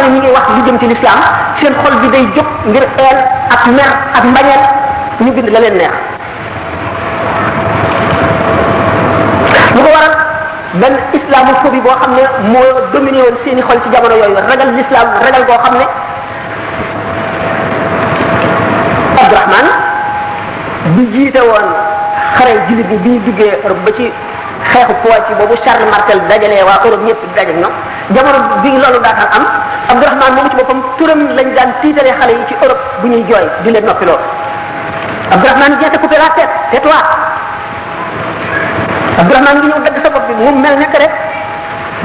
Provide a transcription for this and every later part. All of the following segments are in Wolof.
ne ñu ngi wax lu jëm ci l'islam seen xol bi day jóg ngir eel ak mer ak mbañeel ñu bind la leen neex. lu ko waral benn islamophobie boo xam ne moo dominé woon seeni xol ci jamono yooyu ragal l'islam ragal boo xam ne Abdourahman bi jiite woon xare jullit bi ñu duggee Europe ba ci xeexu Poitiers boobu Charles Martel dajalee waa Europe ñëpp di daje ñoom jamono bi loolu daataan am Abdourahman moomu ci boppam turam lañ daan tiitalee xale yi ci Europe bu ñuy jooy di leen noppiloo Abdourahman vient te couper la tête, tais-toi. Abdourahman ngi ñëw dagg sa bopp bi mu mel nekk rek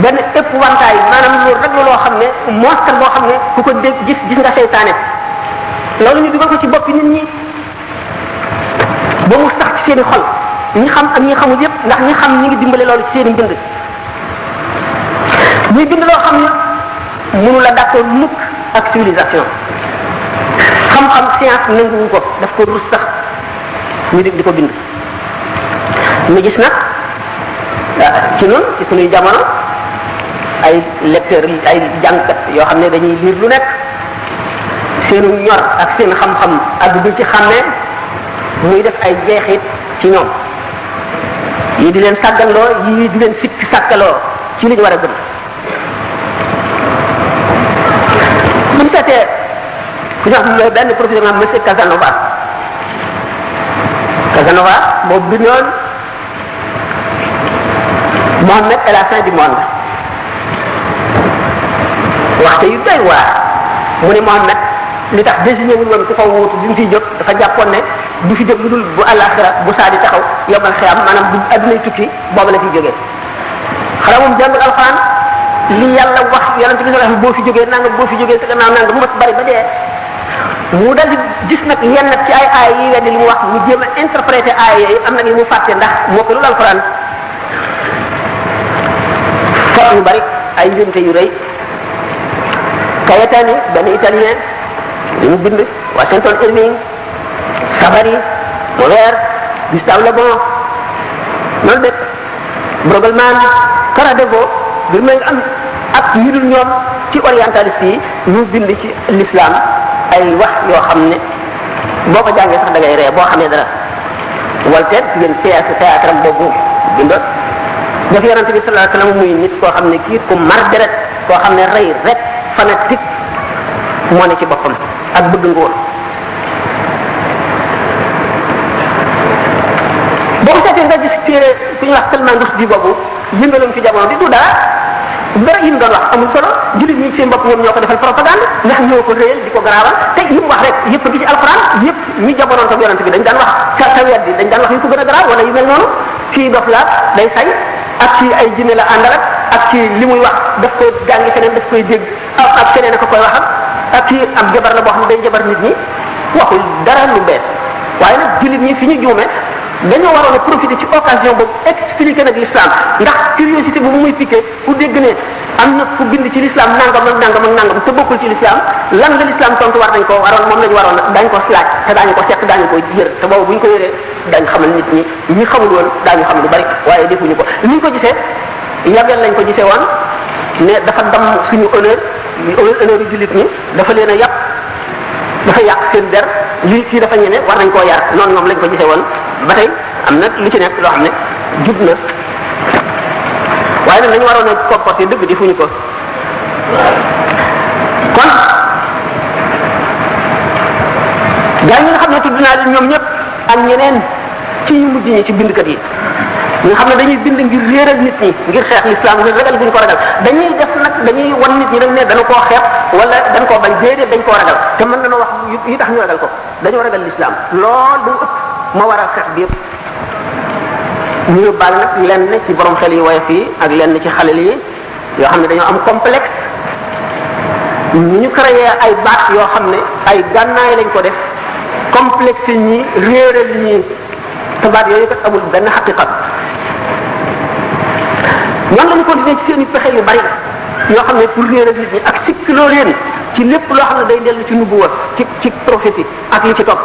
benn épouvantail maanaam lu raglu loo xam ne monstre boo xam ne ku ko dégg gis nga seytaane loolu ñu dugal ko ci boppi nit ñi ba mu sax ci seeni xol ñi xam ak ñi xamul yépp ndax ñi xam ñi ngi dimbale loolu ci seeni mbind ñuy bind loo xam ne mënu la d'accord mukk ak civilisation xam-xam science nanguwu ko daf ko rus sax ñu di ko bind ñu gis nag ci noonu ci sunuy jamono ay lecteurs ay jàngkat yoo xam ne dañuy lire lu nekk seenu ñor ak seen xam-xam ak du ci xàmmee muy def ay jeexit ci ñoom yi di leen sàgganloo yi di leen sikki sàkkaloo ci li ñu war a gëm buñ seetee ku ñu wax benn professeur monsieur Casanova boobu bindoon Mohammed et la fin du monde waxte yu doy waar mu ne Mohammed li tax désigné wul woon ku ko wuutu bi mu fiy jóg dafa jàppoon ne du fi jóg lu dul bu àllaaxira bu saa di taxaw yombal xiyam maanaam bu addunay tukki boobu la fiy jógee xanaa moom jàngul alxuraan li yàlla wax yonente bi sallallahu alayhi wasallam boo fi jógee nangam boo fi jógee sa gannaaw nangam mu bari ba dee mu dal di gis nag yenn ci ay aay yi wenn li mu wax mu jéem a interpréter aay yooyu am na ni mu fàtte ndax moo ko lul alxuraan fo yu bari ay njumte yu rëy Cayetani benn italien li mu bind Washington Irving Savary Molière Gustave Le Bon loolu bépp Brueggelmann Karadevo bir may am ak ñu dul ñoom ci orientaliste yi ñu bind ci l'islam ay wax yoo xam ne boo ko jàngee sax da ngay ree boo xamee dara Voltaire ci ngeen théâtre am boobu bindoon daf yonente bi sallallahu alayhi wasallam muy nit koo xam ne kii ku mar deret koo xam ne rey rek fanatique moo ne ci boppam ak bëgg nguur boo ko seetee nga gis téere ku ñu wax Salman Rushdie boobu yëngaloon ci jamono bi du dara yi mu doon wax amul solo jullit ñi seen bopp ñoom ñoo ko defal propagande ndax ñoo ko réyal di ko garaawal te yi mu wax rek yëpp gi ci alxuraan yëpp ñi jamonoon ko yonente bi dañ daan wax sa wet bi dañ daan wax yu ko gën a garaaw wala yu mel noonu kii dof la day say ak ci ay jinne la àndal ak ci li muy wax daf ko jàngi feneen daf koy dégg ak feneen ko koy waxal ak ci am jabar la boo xam ne day jabar nit ñi waxul dara lu bees waaye nag jullit ñi fi ñu juume dañoo waroon a profiter ci occasion boobu expliquer nag l'islam ndax curiosité bu muy piqué ku dégg ne am na ku bind ci l'islam nangam ak nangam ak nangam te bokkul ci l'islam lan la l'islam tontu war nañ ko waroon moom lañu waroon dañ ko laaj te daañu ko seq daañu ko yër te boobu bu ñu ko yëree dañ xamal nit ñi xamul woon daañu xam lu bari waaye defuñu ko ni ñu ko gisee yàggal lañ ko gisee woon ne dafa dam suñu honneur yu jullit ñi dafa leen a yàq dafa yàq seen der lii kii dafa ñeme war nañ koo yar noonu moom lañ ko gisee woon ba tey am na lu ci nekk loo xam ne jub na waaye nag nañu waroon a comporter dëgg di fuñu ko kon gaa ñi nga xam ne tudd naa leen ñoom ñëpp ak ñeneen ci ñu mujj ñi ci bindkat yi ñi nga xam ne dañuy bind ngir réeral nit ñi ngir xeex l'islam ngir ragal bu ñu ko ragal dañuy def nag dañuy wan nit ñi dañ ne dana koo xeex wala dañ koo bañ déedéet dañ koo ragal te mën nañoo wax yi tax ñu ragal ko dañoo ragal l'islam lool bu ëpp moo waral xeex bi yëpp ñu yóbbaale nag lenn ci borom xel yi woyof yi ak lenn ci xale yi yoo xam ne dañoo am complexe ñu créé ay baat yoo xam ne ay gànnaay lañ ko def complexe ñi réeral ñi te baat yooyu kat amul benn xaqiqa ñoom lañu continuer ci seen i pexe yu bari yoo xam ne pour réeral nit ñi ak sikkloo leen ci lépp loo xam ne day dellu ci nubuwa ci prophétie ak li ci topp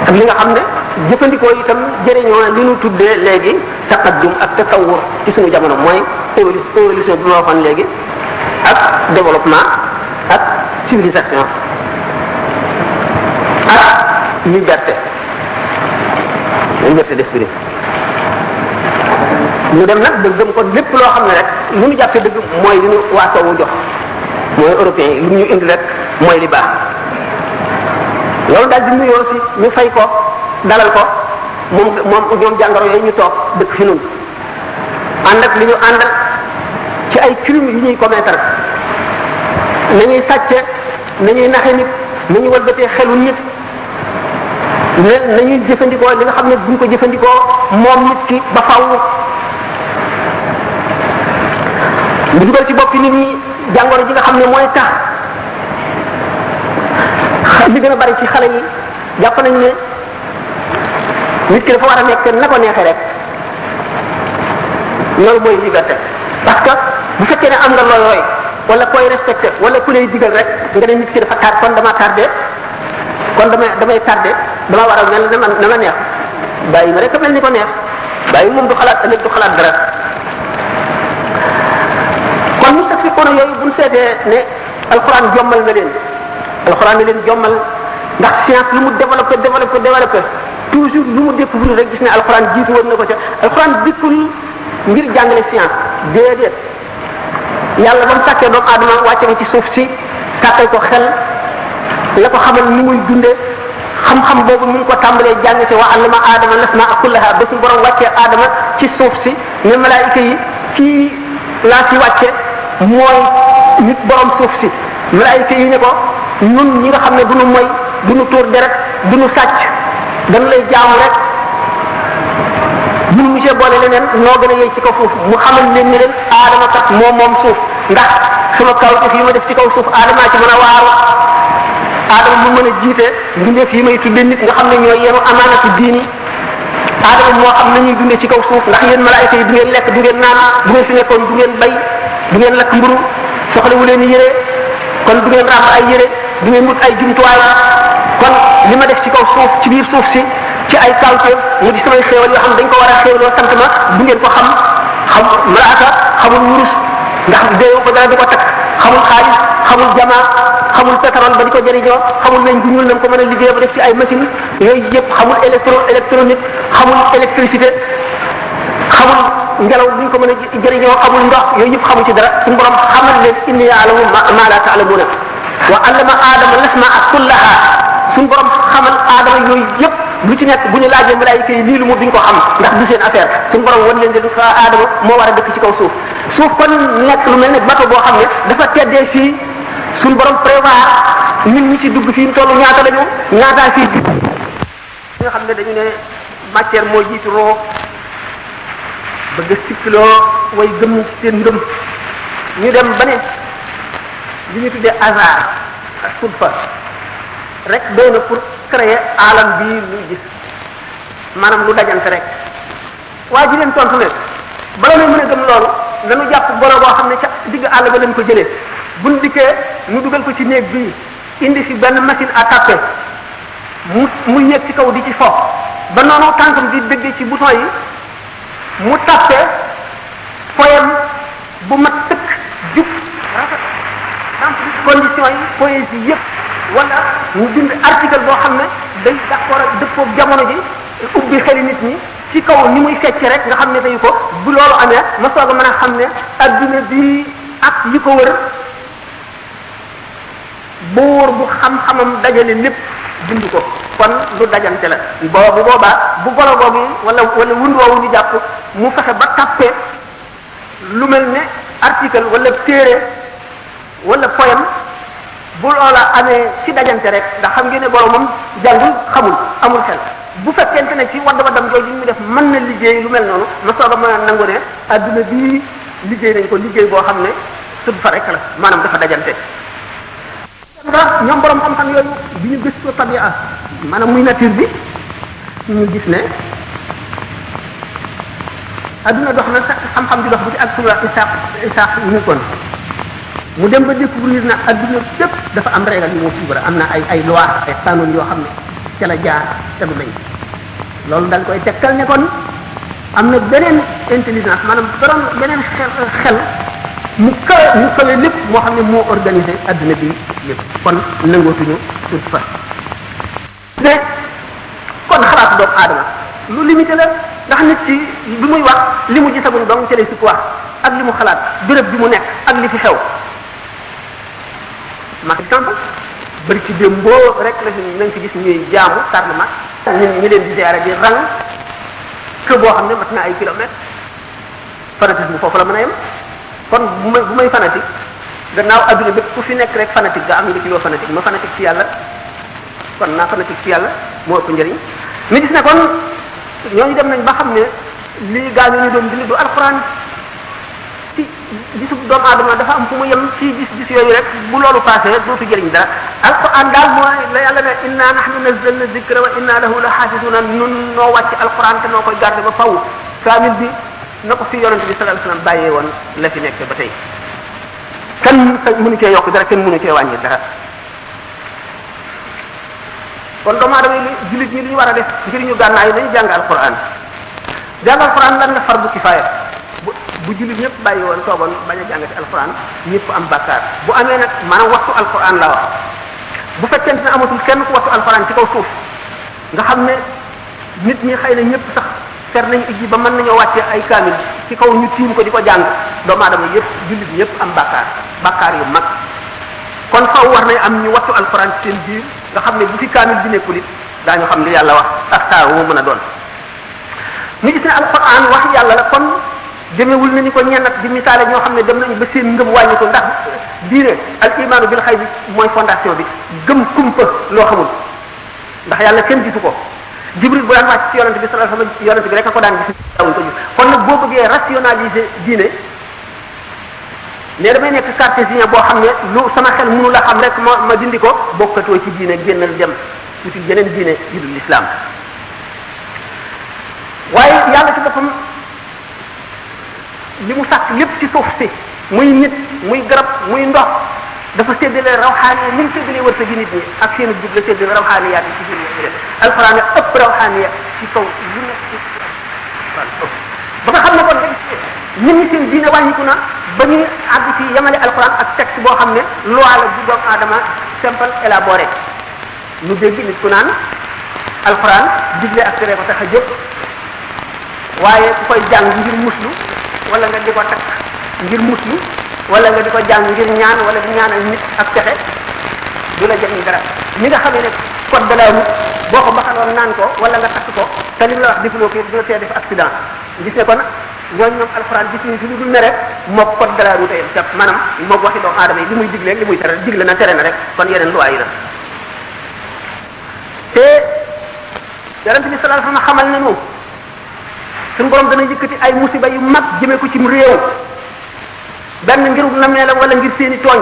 ak li nga xam ne jëfandikoo itam jëriñoo li ñu tuddee léegi taqaddum ak tasawur ci suñu jamono mooy évolution bi ma waxoon léegi ak développement ak civilisation ak liberté d'esprit ñu dem nag ba gëm ko lépp loo xam ne rek lu ñu jàppee dëgg mooy li ñu waa soowu jox mooy européen yi lu ñu indi rek mooy li baax loolu daal di nuyoo si ñu fay ko dalal ko moom ñoom jàngoro yooyu ñu toog dëkk fi nun ànd ak li ñu àndal ci ay crimes yu ñuy commettre nañuy sàcce nañuy naxe nit nañuy walbatee xelu nit nañuy jëfandikoo li nga xam ne buñ ko jëfandikoo moom nit ki ba faaw ñu dugal ci boppi nit ñi jàngoro ji nga xam ne mooy tax li gën a bari ci xale yi jàpp nañ ne nit ki dafa war a nekk na ko neexee rek loolu mooy liberté parce que bu fekkee ne am nga looy wala koy respecté wala ku lay digal rek nga ne nit ki dafa tardé kon dama tardé kon damay tardé dama war a mel na ma neex bàyyi ma rek a mel ni ko neex bàyyi moom du xalaat ëllëg du xalaat dara kon mu tax fi kono yooyu buñ seetee ne alxuraan jommal na leen alxuraan na leen jommal ndax science lu mu développé toujours lu mu découvrir rek gis ne alxuraan jiitu woon na ko ca alxuraan dikkul ngir jàngale science déedéet yàlla ba mu sàkkee doomu aadama wàcce ko ci suuf si sàkkal ko xel la ko xamal ni muy dundee xam-xam boobu mu ngi ko tàmbalee jàng ci wa allama aadama lasmaa kullaha ba suñu borom wàccee aadama ci suuf si ne malaayika yi kii laa ci wàcce mooy nit borom suuf si malaayika yi ne ko ñun ñi nga xam ne du nu moy du nu tuur deret du nu sàcc dañu lay jaamu rek ñun monsieur boole leneen ñoo gën a yey ci kaw suuf mu xamal leen ni leen aadama kat moom suuf ndax sama kaw ci fii ma def ci kaw suuf aadamaa ci mën a waaru aadama mu mën a jiite mbindeef yi may tudde nit nga xam ne ñooy yenu amaanatu diini aadama moo xam nañuy dundee ci kaw suuf ndax yéen malaayika yi du ngeen lekk du ngeen naan bu ngeen fi nekkoon du ngeen bay du ngeen lakk mburu soxlawu leen yére kon du ngeen ràmb ay yére du ngeen wut ay jumtuwaay kon li ma def ci kaw suuf ci biir suuf si ci ay kawteef mu di samay xéewal yoo xam dañ ko war a xéewaloo sant ma du ngeen ko xam malaaka xamul wurus ndax déewu ko dara di ko takk xamul xaalis xamul jamaa xamul pétrole ba di ko jëriñoo xamul nañ bu ñuul nam ko mën a liggéey ba def ci ay machine yooyu yëpp xamul électronique xamul électricité xamul ngelaw bu ñu ko mën a jëriñoo xamul ndox yooyu yëpp xamul ci dara suñu borom xamal leen inni ya'lamu ma la ta'lamuna wa allama aadama lasmaa kullaha suñu borom xamal aadama yooyu yëpp lu ci nekk bu ñu laajee malaayika yi lii lu mu duñ ko xam ndax du seen affaire suñu borom wan leen de du fa aadama moo war a dëkk ci kaw suuf kon nekk lu mel ne bateau boo xam ne dafa teddee fii suñu borom prévoir nit ñi ci dugg fii mu toll ñaata lañu ñaataa fii ñi nga xam ne dañu ne matière moo jiitu roo bëgg a sikkiloo way gëm ci seen ngëm ñu dem ba ne li ñu tuddee hasard ak sulfa rek doy na pour créer alam bii luy gis maanaam lu dajante rek waa ji leen tontu ne bala ñu mën a gëm loolu dañu jàpp golo boo xam ne ca digg àll ba lañ ko jëlee buñ dikkee ñu dugal ko ci néeg bii indi fi benn machine à taper mu yéeg ci kaw di ci fo ba noonu tànkam di dëggee ci bouton yi mu tappe poème bu mat tëkk jub rafet conditions yi poésie yëpp wala ñu bind article boo xam ne day d'accord ak dëppoog jamono ji ubbi xeli nit ñi ci kaw ni muy fecc rek nga xam ne dañu ko bu loolu amee ma soog a mën a xam ne adduna bi ak yi ko wër buur bu xam-xamam dajale lépp bind ko kon lu dajante la bu boobaa bu golo googu wala wund woowu ñu jàpp mu fexe ba tappe lu mel ne article wala téere wala poème bu loola amee ci dajante rek ndax xam ngeen ne borom moom jàngul xamul amul xel bu fekkente ne ci waddam jooju ñu def mën na liggéey lu mel noonu ma soog a mën a nangu ne adduna bii liggéey nañ ko liggéey boo xam ne sud fa rek la maanaam dafa dajante nga ñoom borom xam-xam yooyu bi ñu gëstoo tabia maanaam muy nature bi ñu gis ne adduna dox na sax xam-xam di dox bu ci ak suñu wax Isaac Newton mu dem ba découvrir na adduna bépp dafa am régal yu moo suivre am na ay loi ay qanun yoo xam ne ca la jaar te du lañ loolu dañ koy tekkal ne kon am na beneen intelligence maanaam beneen xel mu kawe lépp moo xam ne moo organisé adduna bi lépp kon nangootuñu tout fa ne kon xalaatu doomu aadama lu limité la ndax nit ci bi muy wax li mu gisagul dong ci lay sukk wax ak li mu xalaat béréb bi mu nekk ak li fi xew par exemple bari ci démboo rek la nañ ci gis ñuy jaamu parlement ñi leen di ziara di rang que boo xam ne mat na ay kilomètres fanatisme foofu la mën a yem kon bu may fanatique gannaaw adduna bépp ku fi nekk rek fanatique nga am nga ci loo fanatique ma fanatique ci yàlla kon naa fanatique ci yàlla moo ëpp njëriñ ñu gis ne kon ñooñu dem nañ ba xam ne lii gaañu ñu doon bind du alxuraan ci gisu doomu aadama dafa am fu mu yem ci gis yooyu rek bu loolu passé dootu jëriñ dara alxuraan daal mooy la yàlla ne inna nahnu nazzalna dhikra wa inna lahu la xaafisuna nun noo wàcc alxuraan te noo koy garder ba faw kaamil bi na ko fi yonente bi sallallahu alayhi wasallam bàyyee woon la fi nekk ba tey kenn mënu cee yokk dara kenn mënu cee wàññi dara kon doomu aadama yi jullit ñi li ñu war a def ngir ñu gànnaay dañu jàng alquran jàng alquran lan la fardu kifaaya bu jullit ñëpp bàyyi woon toogoon bañ a jàngati alquran ñëpp am bàkkaar bu amee nag maanaam waxtu alquran la wax bu fekkente ne amatul kenn ku waxtu alquran ci kaw suuf nga xam ne nit ñi xëy na ñëpp sax fer nañu ijji ba mën nañoo wàcce ay kaamil ci kaw ñu tiim ko di ko jàng doomu aadama yëpp jullit ñëpp am bàkkaar yu mag kon faw war nañ am ñu wattu alquran ci seen biir nga xam ne bu fi kaamil bi nekkul it daañu xam li yàlla wax ak saa wu mën a doon ñu gis ne alquran wax yàlla la kon demewul nañu ko ñennat di misaale ñoo xam ne dem nañu ba seen ngëm wàññi ko ndax diine al imaanu bil xayb bi mooy fondation bi gëm kumpa loo xamul ndax yàlla kenn gisu ko jibril bu daan wàcc ci yonente bi sallallahu alayhi wasallam yonente bi rek a ko daan gis dawuñ ko gis kon nag boo bëggee rationaliser diine ne damay nekk cartésien boo xam ne lu sama xel mënu la xam rek ma dindi ko bokkatoo ci diine génnal dem tuuti yeneen diine yi dul l'islam waaye yàlla ci boppam li mu sàkk lépp ci suuf si muy nit muy garab muy ndox dafa séddale rawxaani ni mu séddalee wërsëg gi nit ñi ak seen jub la séddale rawxaani yaat yi ci seen yëf alxuraan ëpp rawxaani ya ci kaw lu nekk ci ba nga xam ne kon nit ñi seen diine wàññiku na ba ñuy àgg ci yemale alxuraan ak texte boo xam ne loi la bu doomu aadama simple élaboré nu dégg nit ku naan alxuraan digle ak tere ko tax a jóg waaye ku koy jàng ngir muslu wala nga di ko takk ngir muslu wala nga di ko jàng ngir ñaan wala di ñaanal nit ak texe du la jëriñ dara ñi nga xamee ne code de la route boo ko baxaloon naan ko wala nga takk ko te li mu la wax defuloo ko du la tee def accident gis ne kon ñooñu ñoom alxuraan gis ñu fi lu dul ne rek mook code de la route yam cap maanaam mook waxi doomu aadama yi li muy digle li muy tere digle na tere na rek kon yeneen loi yi la te yonent bi sallallahu alayhi wasallam xamal nañu suñu borom dana yëkkati ay musiba yu mag jëmee ko ci réew benn ngir namee la wala ngir seeni tooñ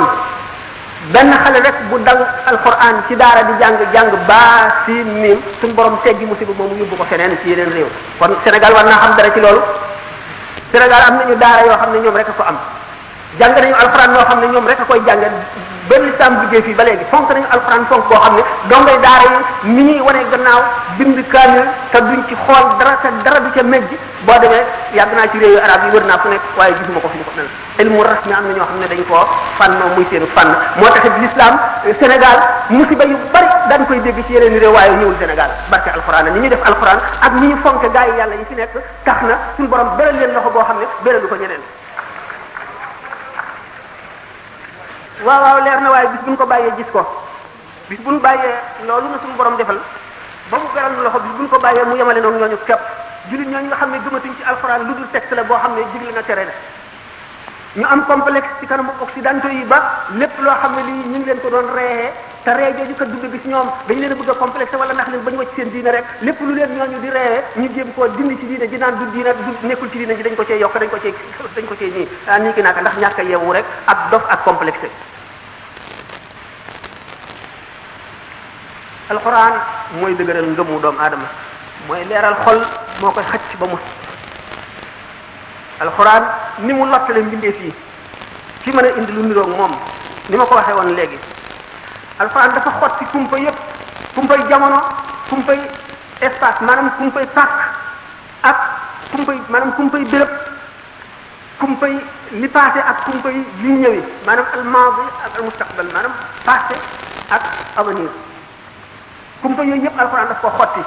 benn xale rek bu dal alquran ci daara di jàng baa si miim suñu borom teggi musiba moomu yóbbu ko feneen ci yeneen réew kon Sénégal war naa xam dara ci loolu Sénégal am nañu daara yoo xam ne ñoom rek a ko am jàng nañu alquran yoo xam ne ñoom rek a koy jàng benn lislaam liggéey fii ba léegi fonk nañu alquran fonk boo xam ne dongay daara yi ni ñuy wane gannaaw bind kaamil te duñ ci xool dara te dara du ca mejj boo demee yàgg naa ci réewu arab yi wër naa fu nekk waaye gisuma ko fi ñu ko mel ilmu rasmi am na ñoo xam ne dañ koo fànnoo muy seenu fànn moo taxit l'islam Sénégal musiba yu bari dañ koy dégg ci yeneen réew waaye ñëwul Sénégal barke alquran ni ñu def alquran ak ni ñu fonke gaa yi yàlla yi fi nekk tax na suñu borom beral leen loxo boo xam ne beralu ko ñeneen waaw leer na waaye bis bu ñu ko bàyyee gis ko bis bu ñu bàyyee loolu na suñu borom defal ba mu beral loxo bis bu ñu ko bàyyee mu yemale noonu ñooñu képp jullit ñooñu nga xam ne gëmatuñ ci alxuraan lu dul texte la boo xam ne digle na tere na ñu am complexe ci kanamu occidentaux yi ba lépp loo xam ne lii ñu ngi leen ko doon reexee te ree jooju kat dugg gis ñoom dañu leen a bëgg a complexe wala ndax leen ba ñu wacc seen diine rek lépp lu leen ñooñu di reexee ñu jéem koo dindi ci diine ji naan du diine du nekkul ci diine ji dañ ko cee yokk dañ ko cee nii ki naaka ndax ñàkk a yeewu rek ak dof ak complexe alxuraan mooy dëgëral ngëmu doomu aadama mooy leeral xol moo koy xëcc ba mu alxuraan ni mu lottale mbindeef yi ci mën a indi lu niroog moom ni ma ko waxee woon léegi alxuraan dafa xotti kumpa yépp kumpay jamono kumpay espace maanaam kumpay pàkk ak kumpay maanaam kumpay béréb kumpay li passé ak kumpa yi li ñëwi maanaam al maadi ak al mustaqbal maanaam passé ak avenir kumpa yooyu yëpp alxuraan daf ko xotti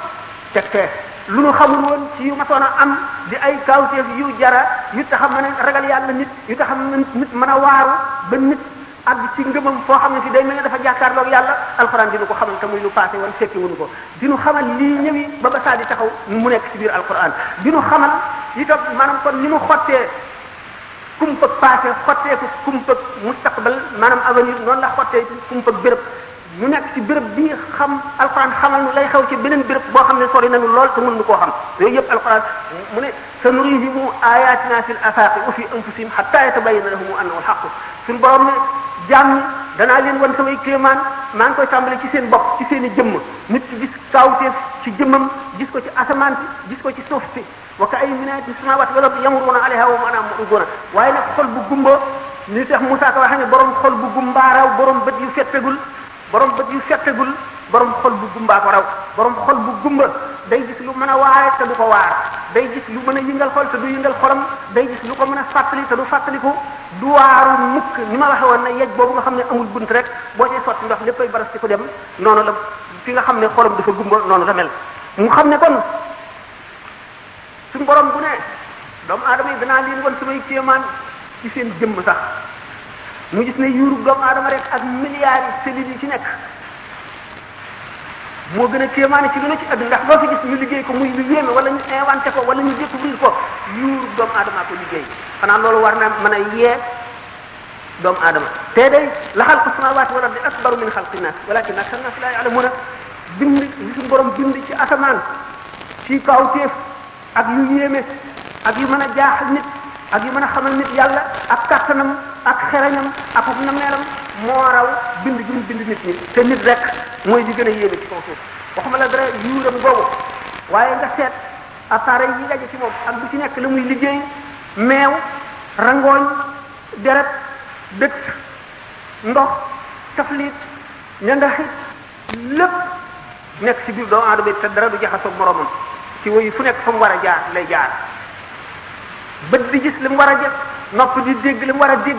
teg fee lu nu xamul woon ci yu masoon a am di ay kawteef yu jara yu tax a mën a ragal yàlla nit yu tax a nit mën a waaru ba nit àgg ci ngëmam foo xam ne si day mel ne dafa jàkkaarloog yàlla alxuraan dinu ko xamal te muy lu passé woon fekki wuñu ko dinu xamal lii ñëwi ba ba saa di taxaw mu nekk ci biir alxuraan dinu xamal itam maanaam kon ni mu xottee kumpa passé xottee ko kumpa mustaqbal maanaam avenir noonu la xottee kumpa béréb ñu nekk ci béréb bii xam alxuraan xamal nu lay xew ci beneen béréb boo xam ne sori nañu lool te mënuñu koo xam yooyu yëpp alxuraan mu ne sanurihim ayatina fil afaqi wa fi anfusihim hatta yatabayyana lahum annahu alhaq suñu borom ne jaam ñi danaa leen wan samay kéemaan maa ngi koy tàmbale ci seen bopp ci seen i jëmm nit ki gis kaawteef ci jëmmam gis ko ci asamaan si gis ko ci suuf si wa ka ay min ayatin samawati wal ardi yamuruna alayha wa ma ana muriduna waaye nag xol bu gumba ni tax Moussa ko waxee ne borom xol bu gumbaaraw borom bët yu fettegul borom bët yu fettegul borom xol bu gumbaa ko raw borom xol bu gumba day gis lu mën a waare te du ko waar day gis lu mën a yëngal xol te du yëngal xolam day gis lu ko mën a fàttali te du fàttaliku du waaru mukk ni ma waxe woon ne yej boobu nga xam ne amul bunt rek boo cee sotti ndox léppay baras ci ko dem noonu la fi nga xam ne xolam dafa gumba noonu la mel mu xam ne kon suñu borom bu ne doomu aadama yi danaa leen won samay kéemaan ci seen jëmm sax mu gis ne yuurub doomu aadama rek ak milliards yi cellules yi ci nekk moo gën a kéemaane ci lu ne ci àdduna ndax loo fi gis ñu liggéey ko muy lu yéeme wala ñu inventé ko wala ñu découvrir ko yuurub doomu aadama ko liggéey xanaa loolu war na mën a yee doomu aadama te day la xalqu samawati wal ardi akbaru min xalqi nas walakin aksar nas la ya'lamuna bind li suñu borom bind ci asamaan ci kawteef ak yu yéeme ak yu mën a jaaxal nit ak yu mën a xamal nit yàlla ak kàttanam ak xerañam ak nameelam moo raw bind gi mu bind nit ñi te nit rek mooy li gën a yéeme ci kaw suuf waxuma la dara yuuram boobu waaye nga seet appareil yi daje ci moom ak bu ci nekk la muy liggéey meew rangooñ deret dëkk ndox taflit ñandaxit lépp nekk ci biir doomu aadama te dara du jaxasoog moromam ci woyu fu nekk fa mu war a jaar lay jaar bët di gis li mu war a jëf nopp di dégg li mu war a dégg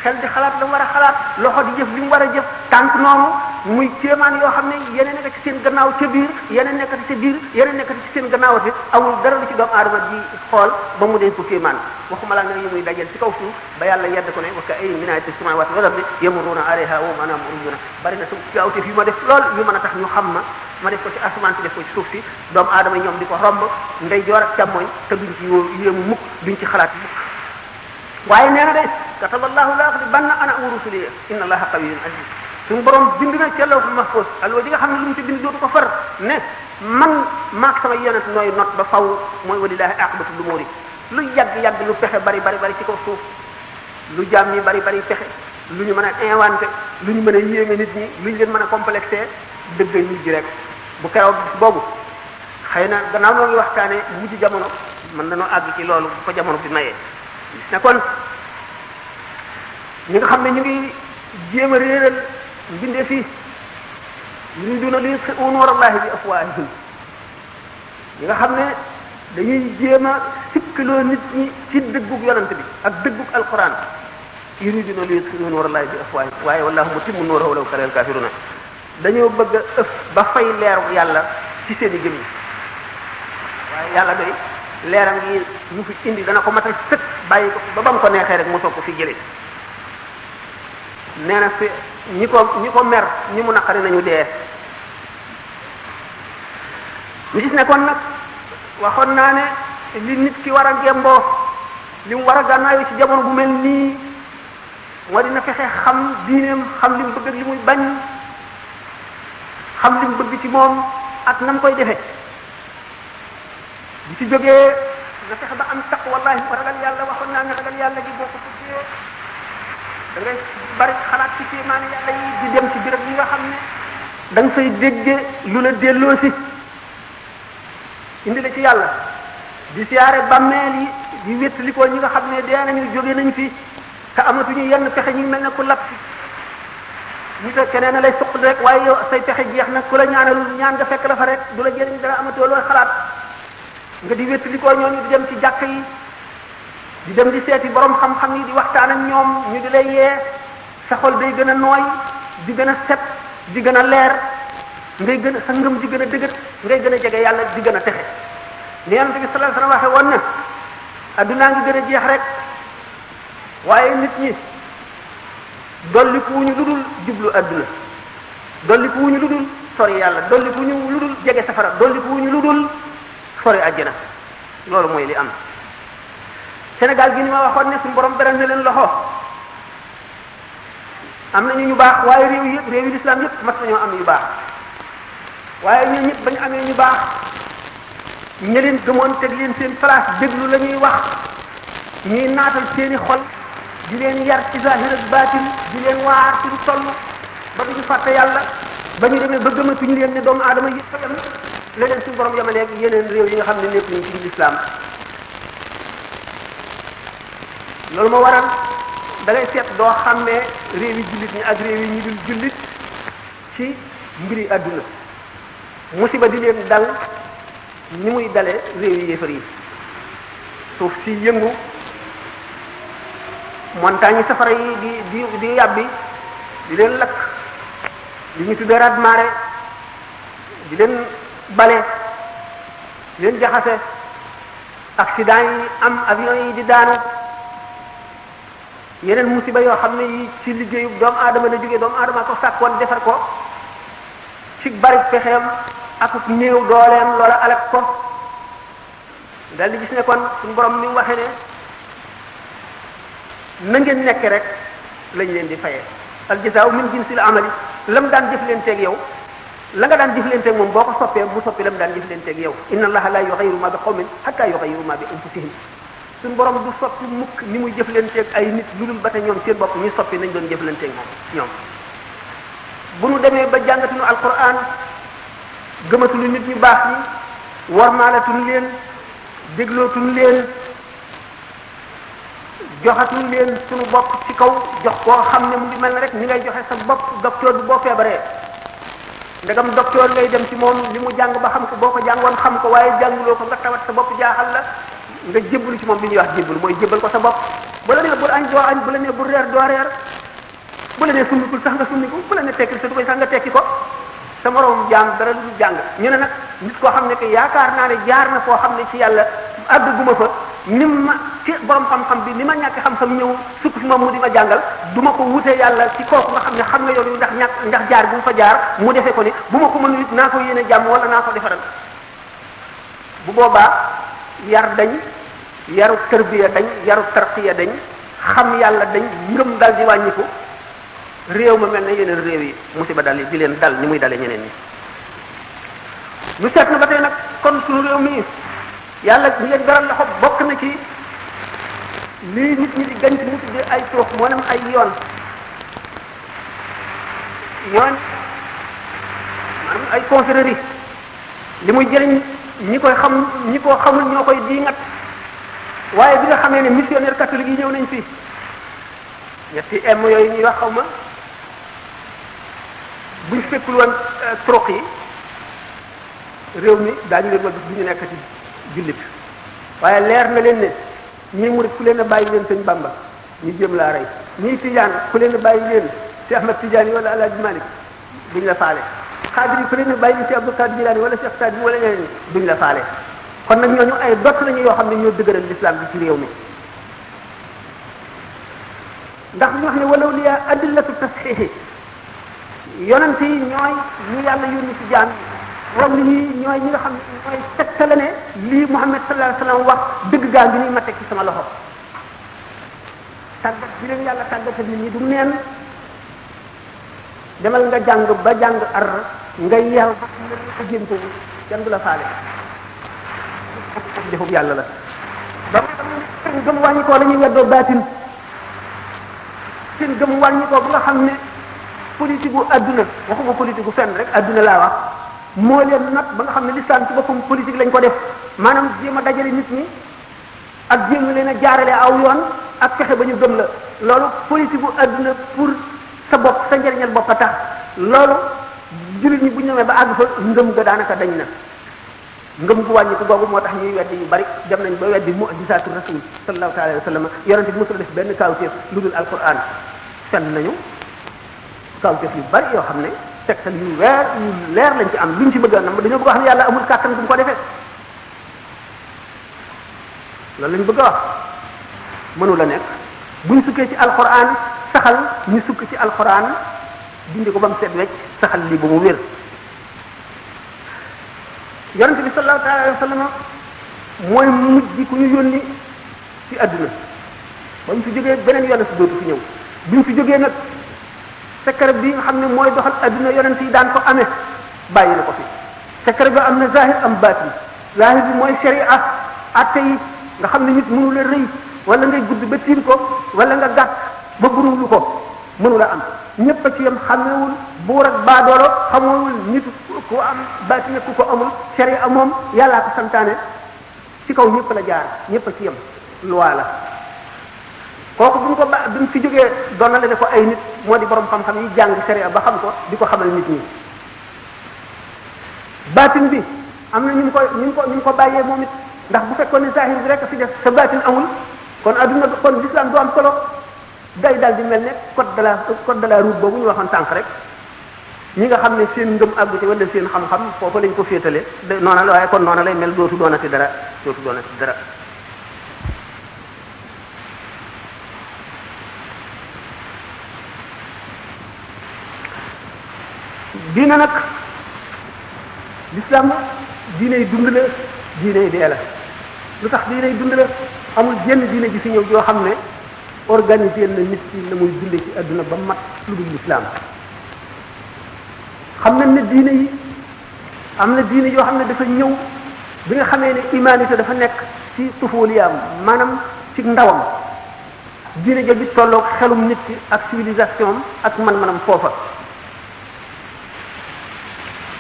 xel di xalaat li mu war a xalaat loxo di jëf li mu war a jëf tànk noonu muy kéemaan yoo xam ne yeneen nekk ci seen gannaaw ca biir yeneen nekkati ca biir yeneen nekkati ci seen gannaaw bi amul dara lu ci doomu aadama di xool ba mu dee ko kéemaan waxuma la nga yi muy dajal ci kaw suuf ba yàlla yedd ko ne wa ka ay min ayatin samawati wal ardi yamuruna alayha wa hum anha muriduna bari na su gaawte fi ma def lool yu mën a tax ñu xam ma def ko ci asamaan si def ko ci suuf si doomu aadama ñoom di ko romb ndey joor ak càmmoñ te duñ ci yéemu mukk duñ ci xalaat mukk waaye nee na de kataballahu la aghlibanna ana wa rusuli inna allaha qawiyyun aziz suñu borom bind na ca lawhul mahfuz alwa ji nga xam ne lu mu ci bind dootu ko far ne man maak sama yonent nooy not ba faw mooy walillahi aqibatu lumuri lu yàgg-yàgg lu pexe bari ci kaw suuf lu jaam ñi bari pexe lu ñu mën a inventé lu ñu mën a yéeme nit ñi lu ñu leen mën a complexé dëggay mujj rek bu keroog bis boobu xëy na gannaaw noo ngi waxtaane mujj jamono mën nañoo àgg ci loolu bu ko jamono bi mayee gis ne kon ñi nga xam ne ñu ngi jéem a réeral mbindee fii yuriduna li yutfi'u nuurallahi bi afwaahihim ñi nga xam ne dañuy jéem a sikkaloo nit ñi ci dëggug yonante bi ak dëggug alquran yuriduna li yutfi'u nuurallahi bi afwaahihim waaye wallahu mutimmu nuurahu walaw karihal kaafiruuna dañoo bëgg a ëf ba fay leeru yàlla ci seen i jëm yi waaye yàlla doy leeram yi mu fi indi dana ko matal sëkk bàyyi ko ba mu ko neexee rek mu soog ko fi jëlee nee na fi ñi ko mer ñi mu naqari nañu dee ñu gis ne kon nag waxoon naa ne li nit ki war a gemboo li mu war a gànnaayoo ci jamono bu mel nii moo dina fexe xam diineem xam li mu bëgg ak li muy bañ xam li mu bëgg ci moom ak na mu koy defee bu ci jógee na fexe ba am taq wallahi ba ragal yàlla waxoon naa ne ragal yàlla gi boo ko tuddee da ngay bari xalaat ci kéemaane yàlla yi di dem ci béréb yi nga xam ne da nga fay dégge lu la delloo si indi la ci yàlla di siyaare bàmmeel yi di wéttali ko ñi nga xam ne dee nañu jóge nañ fi te amatuñu yenn pexe ñu mel ne ku lap ñu te keneen a lay suq rek waaye yow say pexe jeex na ku la ñaanalul ñaan nga fekk la fa rek du la jëriñ dara amatoo looy xalaat nga di wéttali ko ñooñu di dem ci jàkk yi di dem di seeti borom xam-xam yi di waxtaan ak ñoom ñu di lay yee sa xol day gën a nooy di gën a set di gën a leer ngay gën a sa ngëm di gën a dëgër ngay gën a jege yàlla di gën a texe ni Yonent bi sallallahu alayhi wasallam waxe woon na addunaa ngi gën a jeex rek waaye nit ñi dolliku wuñu lu dul jublu adduna dolliku wuñu lu dul sori yàlla dolliku wuñu lu dul jege safara dolliku wuñu lu dul sori àjjana loolu mooy li am Sénégal gi ni ma waxoon ne suñu borom beral na leen loxo am nañu ñu baax waaye réew yëpp réew yi lislaam yëpp mat nañoo am yu baax waaye ñun ñëpp ba ñu amee ñu baax ña leen gëmoon teg leen seen place déglu la ñuy wax ñuy naatal seeni xol di leen yar ci zahir ak baatin di leen waar ci lu toll ba duñu fàtte yàlla ba ñu demee ba gëmatuñu leen ne doomu aadama yëpp a yem leneen suñu borom yemaleeg yeneen réew yi nga xam ne nekk nañ ci lislaam loolu moo waral da ngay seet doo xàmmee réew yi jullit ñi ak réew yi ñi dul jullit ci mbiri àdduna musiba di leen dal ni muy dale réew yi yéefar yi suuf si yëngu montagne yi safara yi di yàbbi di leen lakk li ñu tuddee raz-marée di leen bale di leen jaxase accident yi am avion yi di daanu yeneen musiba yoo xam ne yi ci liggéeyu doomu aadama la jógee doomu aadama ko sàkkoon defar ko ci bari pexeem ak néew dooleem loola alak ko dal di gis ne kon suñu borom ni mu waxee ne na ngeen nekk rek lañ leen di fayee al jazaa'u min jinsil amali lam daan jëflanteeg yow la nga daan jëflanteeg moom boo ko soppee mu soppi lam daan jëflanteeg yow inna allaha la yughayyiru ma bi qawmin hatta yughayyiru ma bi anfusihim suñu borom du soppi mukk ni muy jëflanteeg ay nit lu dul ba te ñoom seen bopp ñu soppi nañ doon jëflanteeg moom ñoom bu nu demee ba jàngatuñu alquran gëmatuñu nit ñu baax ñi warmaalatuñu leen déglootuñu leen joxatuñu leen suñu bopp ci kaw jox koo xam ne mu ngi mel ne rek ni ngay joxe sa bopp docteur bi boo feebaree ndegam docteur ngay dem ci moom li mu jàng ba xam ko boo ko jàngoon xam ko waaye jànguloo ko nga tawat sa bopp jaaxal la nga jébbalu ci moom li ñuy wax jébbalu mooy jébbal ko sa bopp bu la nee bul añ doo añ bu la nee bul reer doo reer bu la nee summikul sax nga summiku bu la nee tekkil sa du koy sax nga tekki ko sa moroom jaam dara du jàng ñu ne nag nit koo xam ne que yaakaar naa ne jaar na foo xam ne ci yàlla àgguma fa ni ma ci borom xam-xam bi ni ma ñàkk xam-xam ñëw sukk fi moom mu di ma jàngal du ma ko wute yàlla ci kooku nga xam ne xam nga yoon wi ndax jaar bu mu fa jaar mu defee ko ni bu ma ko mënul it naa ko yéene jàmm wala naa ko defaral bu boobaa yar dañ yaru tarbiya dañ yaru tarqiya dañ xam yàlla dañ ngëm dal di wàññiku réew ma mel ne yeneen réew yi musiba dal di leen dal ni muy dale ñeneen ñi ñu seet na ba tey nag kon suñu réew mi yàlla ñu leen garal loxo bokk na ci lii nit ñi di gañ ci mu tuddee ay toox moo nem ay yoon maanaam ay confrérie li muy jëriñ ñi koy xam ñi ko xamul ñoo koy diingat waaye bi nga xamee ne missionnaire catholique yi ñëw nañ fi ñetti m yooyu ñuy wax xaw ma buñ fekkul woon troq yi réew mi daañu leen ma gis du ñu nekk ci jullit waaye leer na leen ne ñii murit ku leen a bàyyi leen sëñ Bamba ñu jëm laa rey ñii tijaan ku leen a bàyyi leen si Ahmad Tidiane wala Alaaji Malik duñ la faale xaadir yi ku leen a bàyyi leen si Abdul Qadir Jilaani wala Cheikh Saadi wala ñeneen ñi duñ la faale kon nag ñooñu ay dott lañu yoo xam ne ñoo dëgëral l'islam bi ci réew mi ndax ñu wax ne walaw liya adillatu tasxiixi yonent yi ñooy ñu yàlla yónni ci jaam borom li ñuy ñooy ñi nga xam ne ñooy tegtale ne lii Muhammad sallallahu alayhi wasallam wax dëgg gaa bi nii ma teg ci sama loxo tàggat bi leen yàlla tàggatal nit ñi du neen demal nga jàng ba jàng ar nga yeew ba nga jénto kenn du la faale jëfub yàlla la ba seen gëm wàññi koo la ñuy weddoo baatin seen gëm wàññi koo bu nga xam ne politique gu adduna waxuma politique gu fenn rek adduna laa wax moo leen nag ba nga xam ne l'islam ci boppam politique lañ ko def maanaam jéem a dajale nit ñi ak jéem leen a jaarale aw yoon ak fexe ba ñu gëm la loolu politique gu adduna pour sa bopp sa njëriñal bopp a tax loolu jullit ñi bu ñu demee ba àgg fa ngëm ga daanaka dañ na ngëm gu wàññiku googu moo tax ñuy weddi yu bari dem nañ ba weddi mu'jizaatu rasul sallallahu alayhi wa sallam yonente bi mosul def benn kawteef lu dul alquran fenn nañu kawteef yu bari yoo xam ne tegtal yu leer lañ ci am luñ ci bëgg a nam dañoo bëgg a wax ne yàlla amul kàttan bu mu ko defee loolu lañ bëgg a wax mënu la nekk buñ sukkee ci alquran saxal ñu sukk ci alquran dindi ko ba mu seet wecc saxal lii ba mu wér yonente bi sallallahu alayhi wa sallam mooy mujj bi ku ñu yónni ci àdduna ba ñu fi jógee beneen yoon si dootu fi ñëw bi ñu fi jógee nag secret bi nga xam ne mooy doxal àdduna yonente yi daan ko amee bàyyi na ko fi secret bi am na zahir am baatin zahir bi mooy sharia atte yi nga xam ne nit mënu la rëy wala ngay gudd ba tiim ko wala nga gàtt ba burulu ko mënu la am ñëpp a ci yam xamewul buur ak baadoolo xamewul nit ku am baatin ku ko amul sharia moom yàllaa ko santaane ci kaw ñëpp la jaar ñëpp a ci yam loi la kooku bu ñu ko bi ñu fi jógee doonale ne ko ay nit moo di borom xam-xam yi jàng sharia ba xam ko di ko xamal nit ñi baatin bi am na ñu ko bàyyee moom it ndax bu fekkoon ne zahir bi rek fi def sa baatin amul kon adduna kon l'islam du am solo day daal di mel ne code de la route boobu ñu waxoon sànq rek ñi nga xam ne seen ngëm àggu ci wala seen xam-xam foofu lañ ko féetale noona la waaye kon noona lay mel dootu doonati dara diine nag l'islam diiney dund la diiney dee la lu tax diiney dund la amul jenn diine ji fi ñëw joo xam ne organisé na nit ki la muy dunde ci àdduna ba mat lu dul l'islam xam nañ ne diine yi am na diine yoo xam ne dafa ñëw bi nga xamee ne humanité dafa nekk ci tufuliyaam maanaam ci ndawam diine ja bi tolloog xelum nit ki ak civilisation ak man-manam foofa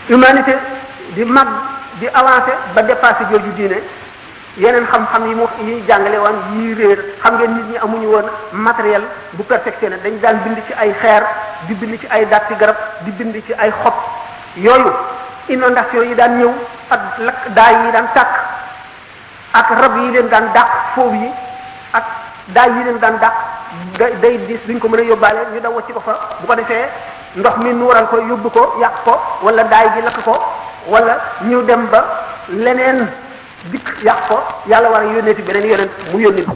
humanité di mag di avancé ba dépassé jooju diine yeneen xam-xam yi jàngale woon yi réer xam ngeen nit ñi amuñu woon matériel bu perfectionné dañ daan bind ci ay xeer di bind ci ay datti garab di bind ci ay xob yooyu inondation yi daan ñëw ak lakk daay yi daan tàkk ak rab yi leen daan dàq foofu yi ak daay yi leen daan dàq day dis duñ ko mën a yóbbaale ñu daw wacci ko fa bu ko defee ndox mi nuural ko yóbbu ko yàq ko wala daay gi lakk ko wala ñu dem ba leneen dikk yàq ko yàlla war a yónneeti beneen yonent mu yónni ko